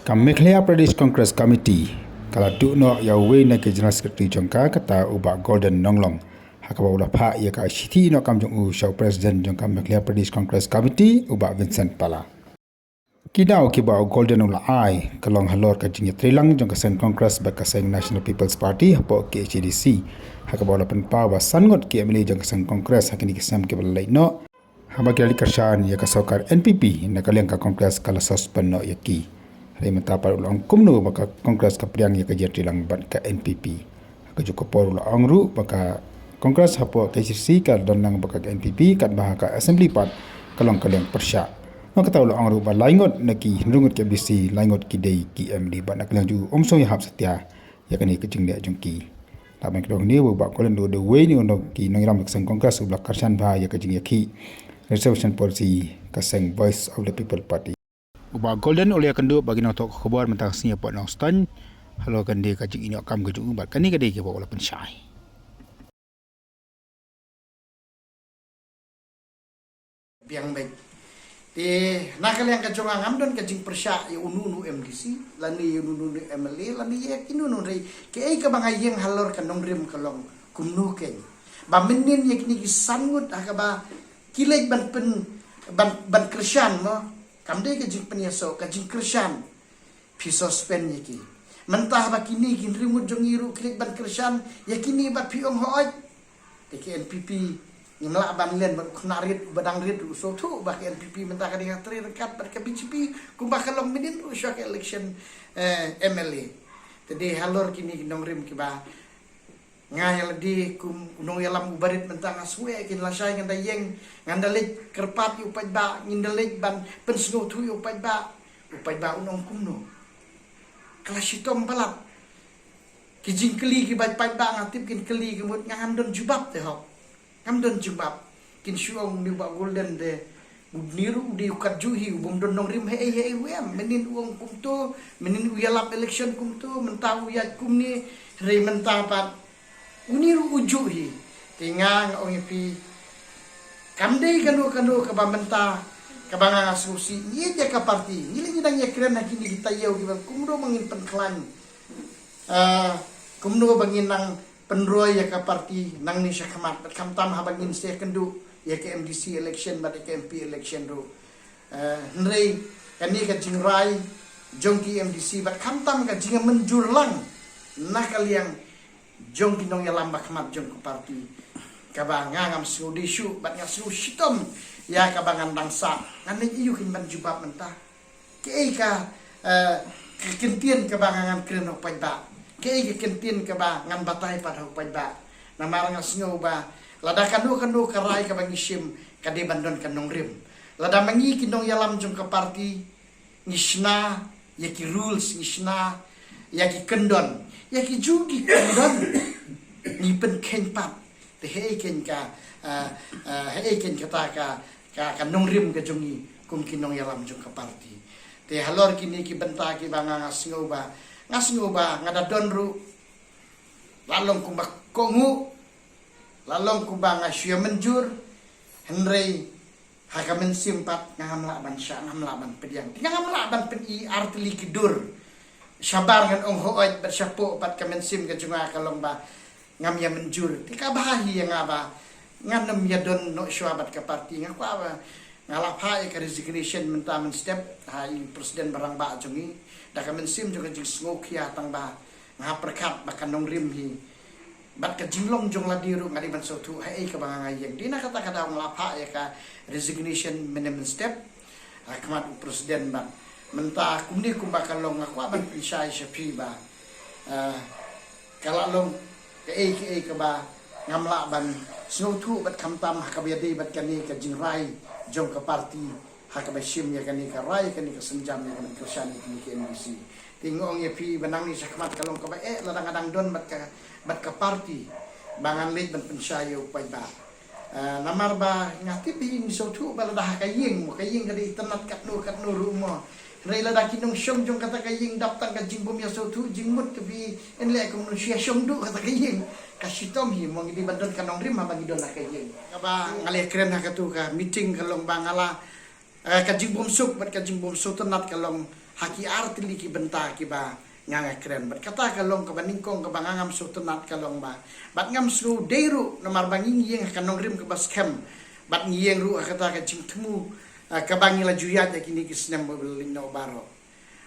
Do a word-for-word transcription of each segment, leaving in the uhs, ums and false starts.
Ka Meghalaya Pradesh Congress Committee ka la duh noh ïa uwei na ki General Secretary jong ka, kata u Bah Golden Nonglong, ha kaba u la phah ïa ka shithi ïehnoh kam jong u sha u President jong ka Meghalaya Pradesh Congress Committee, u Bah Vincent Pala. Ki daw kiba u Golden u la ai ka long halor ka jingïatreilang jong ka seng Congress bad ka seng National People's Party hapoh K H A D C, ha kaba u la pynpaw ba san ngut ki M L A jong ka seng Congress ha kine ki snem kiba la leit noh, haba ki la leit kyrshan ïa ka sorkar N P P, na ka liang ka Congress ka la suspend noh ïa ki. Hynrei mynta pat u la ong kumno ba ka Congress ka pdiang ïa ka jingïatreilang bad ka N P P. Ha kajuh ka por u la ong ruh ba ka Congress hapoh K H A D C ka don lang bad ka N P P, katba ha ka Assembly pat ka long ka liang pyrshah. Nangta u la ong ruh ba lai ngut na ki hynriew ngut ki M D C, lai ngut ki dei ki M D A bad na ka liang jong u um shym ïahap satia ïa kane ka jingleh jong ki. Lah ban kdew hangne ba u Bah Golden u dei uwei na ki nongïalam ka seng Congress uba la kyrshan bha ïa ka jingïakhih Reservation Policy ka seng Voice of the People Party. U Bah Golden u la ïakynduh bad ki nongthoh khubor mynta ka sngi hapoh Nongstoiñ halor kane ka jingïehnoh kam ka jong u bad kane ka dei kaba u la pynshai. Biang beit. Te na ka liang ka jong nga ngam don ka jingpyrshah ïa uno uno M D C, lane ïa uno uno M L A, lane ïa kino kino, hynrei kaei kaba nga ïeng halor ka nongrim ka long kumno kein ba mynnin ïa kine ki san ngut ha kaba ki leit ban pyn, ban, ban kyrshan mo, kam dei ka jingpynïasoh, ka jingkyrshan. Phi suspend ïa ki. Mynta haba kine ki hynriew ngut jong ngi ruh ki leit ban kyrshan ïa kine bad phi ong hooid. Te ka N P P ngim lah ban len bad u khynnah rit uba dang rit ruh, sngewthuh ba ka N P P mynta ka dei ka trei ryngkat bad ka B J P kumba ka long mynnin ruh shuwa ka election, eh, M L A. Te dei halor kine ki nongrim kiba nga ïa lade kum u nongïalam uba rit mynta nga sngew ïa ki lashai, ngan da ïeng, ngan da leit kyrpad ïa u paidbah, ngin da leit ban pynsngewthuh ïa u paidbah. U paidbah un ong kumno? Ka la shitom palat. Ki jingkylli kiba paidbah nga tip kin kylli ka mut, nga ngam don jubab te hok. Ngam don jubab. Kin shu ong une u Bah Golden te, une ruh u dei u katjuh hi, u bym don nongrim haei haei ruh em. Mynnin u ong kumto, mynnin u ïalap election kumto, mynta u ïaid kumne, hynrei mynta pat une ruh u juh hi. Te nga nga ong ïa phi, kam dei kano kano kaba mynta kaba nga nga sngewsih. Ngi ïeit ïa ka party, ngi leh ngi dang ïakren ha kine ki taïew kiba kumno ba ngin pynkhlaiñ, ah, kumno ba ngin nang pynroi ïa ka party nangne sha khmat, bad khamtam haba ngin sa ïakynduh ïa ka M D C election bad ïa ka M P election ruh. Eh, hynrei kane ka jingrai jong ki M D C bad khamtam ka jingmynjur lang na ka liang jong ki nongïalam ba khmat jong ka party, kaba nga ngam sngewdei shuh bad nga sngew shitom ïa kaba ngan dang sah. Ngan leit aïu kin ban jubab mynta? Kaei ka, eh, ka kyntien kaba nga ngan kren ha u paidbah? Kaei ka kyntien kaba ngan batai pat ha u paidbah? Namar nga sngew ba lada kano kano ka rai kaba ngi shim ka dei ban don ka nongrim. Lada ma ngi ki nongïalam jong ka party ngi shna ïa ki rules, ngi shna ïa ki kyndon, ïa ki ju ki kyndon ngi pynkheiñ pat. Te haei kein ka, ah, ah, haei kein kata ka, ka, ka nongrim ka jong ngi kum ki nongïalam jong ka party? Te halor kine ki bynta kiba nga nga sngew ba, nga sngew ba nga da don ruh, la long kumba kohnguh, la long kumba nga shu ïa mynjur, hynrei ha ka mynsiem pat ngam lah ban shah, ngam lah ban pdiang. Te ngam lah ban pyni ar tylli ki dur. Shabar ngan ong hooid bad shapoh pat, ka mynsiem ka jong nga ka long ba ngam ïa mynjur. Te kaba bha hi ïa nga ba ngan ym ïa don noh shuwa bad ka party. Nga kwah ba nga la phah ïa ka resignation mynta mynstep ha i president ba rangbah jong ngi. Da ka mynsiem jong ka jingsngewkhia tang ba nga pyrkhat ba ka nongrim hi bad ka jinglong jong lade ruh nga dei ban sngewthuh haei kaba nga nga ïeng. Dei na kata ka daw nga la phah ïa ka resignation mynne mynstep ha khmat u president. Bad mynta kumne kumba ka long, nga kwah ban pynshai sha phi ba, ah, ka la long kaei kaei kaba ngam lah ban sngewthuh bad khamtam ha kaba ïadei bad kane ka jingrai jong ka party ha kaba shim ïa kane ka rai, kane ka sienjam ïa ka ban kyrshan ïa kane ka M D C. Te nga ong ïa phi ba nangne sha khmat ka long kaba eh lada nga dang don bad ka, bad ka party, ba ngan leit ban pynshai ïa u paidbah. Ah, namar ba nga tip hi, ngi sngewthuh ba lada ha ka ïing mo, ka ïing ka dei itynnad katno katno ruh mo, hynrei lada ki nongshong jong kata ka ïing dap tang ka jingbym ïasngewthuh jingmut, te phi yn leh kumno, shu ïashong duh kata ka ïing? Ka shitom hi mo, ngi dei ban don ka nongrim haba ngi don ha ka ïing. Kaba nga la kren ha katu ka meeting ka long ba nga la, eh, ka jingbymsuk bad ka jingbymsngewtynnad ka long ha ki artylli ki bynta kiba nga nga kren. Bad kata ka long kaba nyngkong kaba nga ngam sngewtynnat ka long ba, bad ngam sngew dei ruh namar ba ngi ngi ïeng ha ka nongrim kaba skhem, bad ngi ïeng ruh ha kata ka jingthmu, ah, kaba ngi la ju ïaid ha kine ki snem ba la leit noh baroh.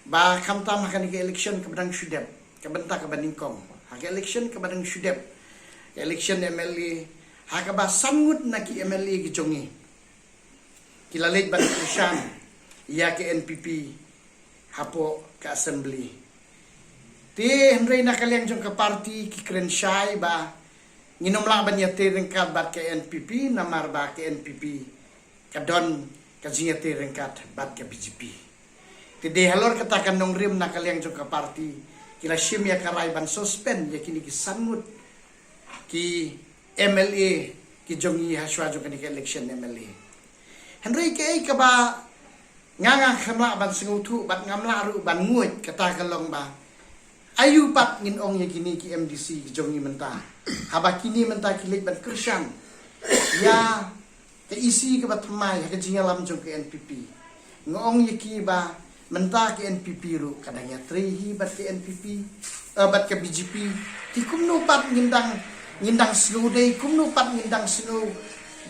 Ba khamtam ha kane ka election kaba dang shu dep, ka bynta kaba nyngkong ha ka election kaba dang shu dep, ka election M L A, ha kaba san ngut na ki M L A ki jong ngi ki la leit ban kyrshan ïa ka N P P hapoh ka assembly. Te hynrei na ka liang jong ka party ki kren shai ba ngin ym lah ban ïatrei ryngkat bad ka N P P, namar ba ka N P P ka don ka jingïatrei ryngkat bad ka B J P. Te dei halor kata ka nongrim na ka liang jong ka party ki la shim ïa ka rai ban suspend ïa kine ki san ngut ki M L A ki jong ngi ha shuwa jong kane ka election M L A. Hynrei kaei kaba nga nga khlem lah ban sngewthuh bad ngam lah ruh ban nguid, kata ka long ba aïu pat ngin ong ïa kine ki M D C ki jong ngi mynta, haba kine mynta ki leit ban kyrshan ïa ka E C kaba thymmai ha ka jingïalam jong ka N P P. Nga ong ïa ki ba mynta ka N P P ruh ka dang ïatrei hi bad ka N P P, eh, bad ka B J P. Te kumno pat ngin dang, ngin dang sngew dei, kumno pat ngin dang sngew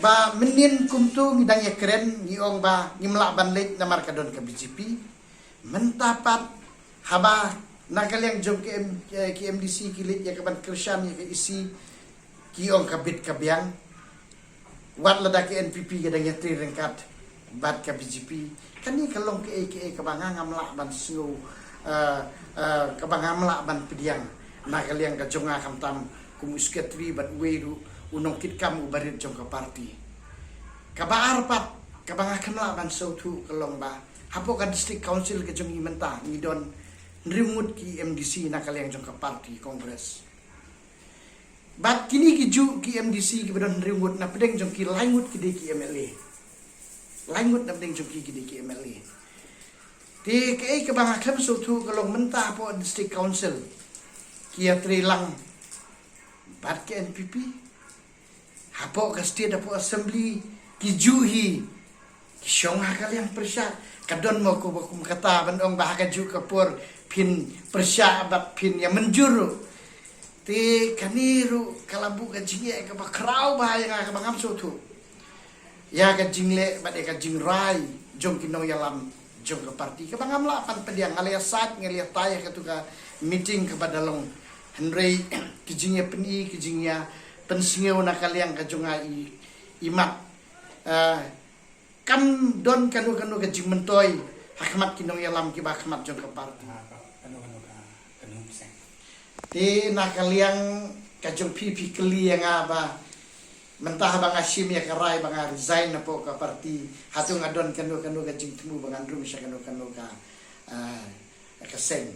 ba mynnin kumto ngi dang ïakren, ngi ong ba ngim lah ban leit namar ka don ka B J P. Mynta pat haba na ka liang jong ki M-, eh, ki M D C ki leit ïa ka ban kyrshan ïa ka E C, ki ong ka bit ka biang. Wat lada ka N P P ka dang ïatrei ryngkat bad ka B J P. Kane ka long kaei kaei kaba nga ngam lah ban sngew, eh, eh, kaba ngam lah ban pdiang na ka liang ka jong nga khamtam kum u secretary bad uwei ruh u nongkitkam uba rit jong ka party. Kaba ar pat kaba nga khlem lah ban sngewthuh ka long ba hapoh ka District Council ka jong ngi mynta ngi don hynriew ngut ki M D C na ka liang jong ka party Congress. Bad kine ki juh ki M D C kiba don hynriew ngut, na pdeng jong ki lai ngut ki dei ki M L A. Lai ngut na pdeng jong ki ki dei ki M L A. Te kaei kaba nga khlem sngewthuh ka long mynta hapoh District Council ki ïatrei lang bad ka N P P. Hapoh ka state, hapoh assembly ki juh hi, ki shong ha ka liang pyrshah. Ka don mo ko ba kum kata ban ong ba ha ka juh ka por phin pyrshah bad phin ïa mynjur ruh. Te kane ruh ka la buh ka jingeh kaba khraw bha ïa nga kaba ngam sngewthuh ïa ka jingleh bad ïa ka jingrai jong ki nongïalam jong ka party kaba ngam lah ban pdiang. Nga la ïasaid, nga la ïatai ïa katu ka meeting kaba da long, hynrei ki jingïapyni, ki jingïapynsngew na ka liang ka jong nga i, i mat, eh, kam don kano kano ka jingmyntoi ha khmat ki nongïalam kiba ha khmat jong ka party. Te na ka liang ka jong phi, phi kylli ïa nga ba mynta haba nga shim ïa ka rai ba nga resign napoh ka party, hato nga don kano kano ka jingthmu ba ngan rung sha kano kano ka, ah, ka seng.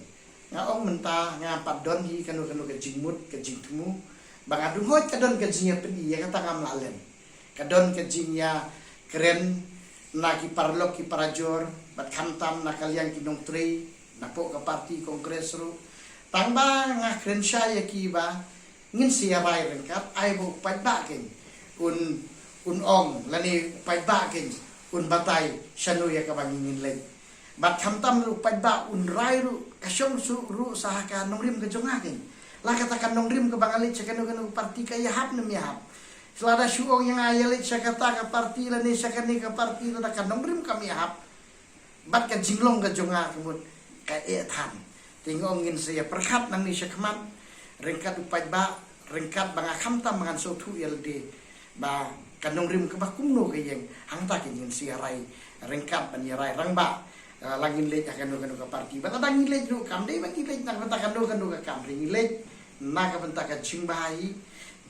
Nga ong mynta ngam pat don hi kano kano ka jingmut ka jingthmu. Ba nga dung hoi ka don ka jingïapyni, ïa kata ngam lah len. Ka don ka jingïakren na ki paralok ki parajor bad khamtam na ka liang ki nongtrei napoh ka party Congress ruh. Tang ba nga kren shai ïa ki ba ngin sa ïarai ryngkat, ai ba u paidbah kein un, un ong, lane u paidbah kein un batai shano ïa kaba ngin leit. Bad khamtam ruh u paidbah un rai ruh, ka shong suk ruh sa ha ka nongrim ka jong nga kein. La kata ka nongrim kaba nga leit sha kano kano ka party ka ïahap ne ym ïahap. Lada shu ong ïa nga ïa leit sha kata ka party lane sha kane ka party, lada ka nongrim kam ïahap, bad ka jinglong ka jong nga ka mut ka eh than. Te nga ong ngin sa ïa pyrkhat nangne sha khmat ryngkat u paidbah, ryngkat ba nga khamtam ba ngan sngewthuh ïa lade ba ka nongrim kaba kumno ka ïeng. Hangta kein ngin sa ïarai ryngkat ban ïarai rangbah, eh, la ngin leit ha kano kano ka party. Bad lada ngin leit ruh kam dei ba ngin leit na ka bynta kano kano ka kam, hynrei ngin leit na ka bynta ka jingbha hi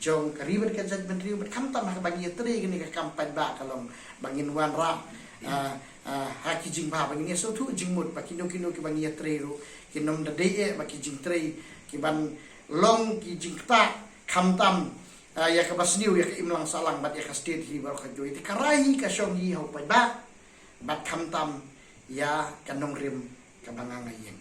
jong ka ri bad ka jaitbynriew. Bad khamtam ha kaba ngi ïatrei kane ka kam paidbah ka long ba ngin wanrah, ah, ah, ha ki jingbha, ba ngin ïasngewthuh jingmut ba kino kino kiba ngi ïatrei ruh kin ym da dei eh ba ki jingtrei ki ban long ki jingktah khamtam, ah, ïa kaba sniew ïa ka imlang sahlang bad ïa ka state hi baroh kawei. Te ka rai hi ka shong hi ha u paidbah bad khamtam ïa ka nongrim kaba nga nga ïeng.